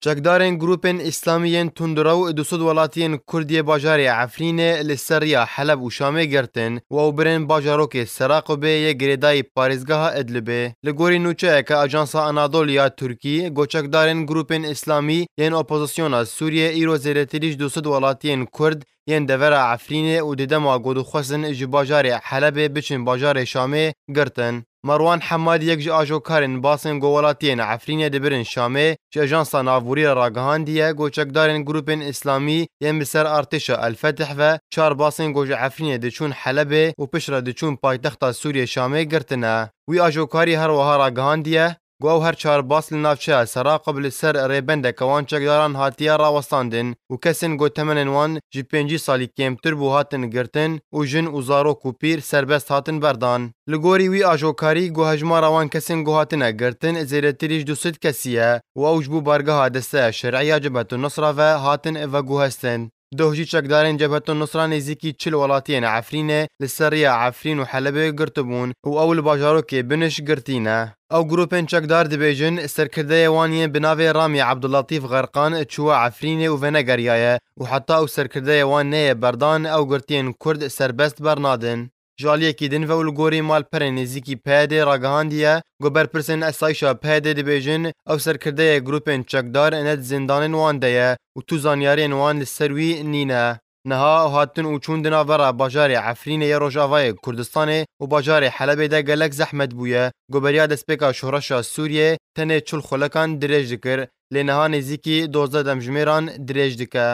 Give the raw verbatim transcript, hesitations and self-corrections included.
Çekdarên grûpên Îslamî yên tundrew du sed welatiyên Kurd yê bajarê Efrînê li ser riya Heleb û Şamê girtin û ew birin bajarokê Seraqobê yê girêdayî parêzgeha Idlibê. Li gorî nûçeyeke Ajansa Anadolu ya Tirkî, got çekdarên grûpên Îslamî yên opozisyona Sûriyê îro zêdetirî ji du sed welatiyên Kurd yên devera Efrînê û di dema ku dixwestin ji bajarê Helebê biçin bajarê Şamê girtin. Merwan Hemad, yek ji ajokarên basên ku welatiyên Efrînê dibirin Şamê, ji Ajansa Navborî re ragihandiye ku çekdarên grûpên Îslamî yên bi ser artêşa El Fetih ve çar basên ku ji Efrînê diçûn Helebê û piştre diçûn paytexta Sûriyê Şamê girtine. Wî ajokarî her wiha ragihandiye ku ew her çar bas li navçeya Seraqib li ser rêbendeke wan çekdaran hatiye rawestandin û kesên ku temenên wan ji pêncî salî kêmtir bû hatin girtin û jin û zarok û pîr serbest hatin berdan. Li gorî wî ajokarî, ku hejmara wan kesên ku hatine girtin zêdetirî ji du sed kesî ye û ew ji bo bargeha Desteya Şer'î ya Cebhetun Nusra ve hatin veguhestin. Doh jî çekdarên Cebhetun Nusra nêzîkî çil welatiyên Efrînê li ser riya Efrîn û Helebê girtibûn û ew li bajarokê Biniş girtî ne. Ew grûpên çekdar dibêjin, serkirdeyê wan yên bi navê Ramî Ebdulletîf Xerqan çûye Efrînê û venegeriyaye û heta ew serkirdeyê wan neyê berdan, ew girtiyên Kurd serbest bernadin. Ji aliyekî din ve û li gorî malperên nêzîkî P Y D'ê ragihandiye, ku berpirsên esayîşa P Y D'ê dibêjin, ew serkirdeyê grûpên çekdar ne di zindanên wan de ye û tu zanyariyên wan li ser wî nîne. Niha hatin û çûn di navbera bajarê Efrînê yê Rojavayê Kurdistanê û bajarê Helebê de gelek zehmet bûye, ku beriya destpêka şoreşa Sûriyê tenê çil xulekan dirêj dikir, lê niha nêzîkî dozdeh demjimêran dirêj dike.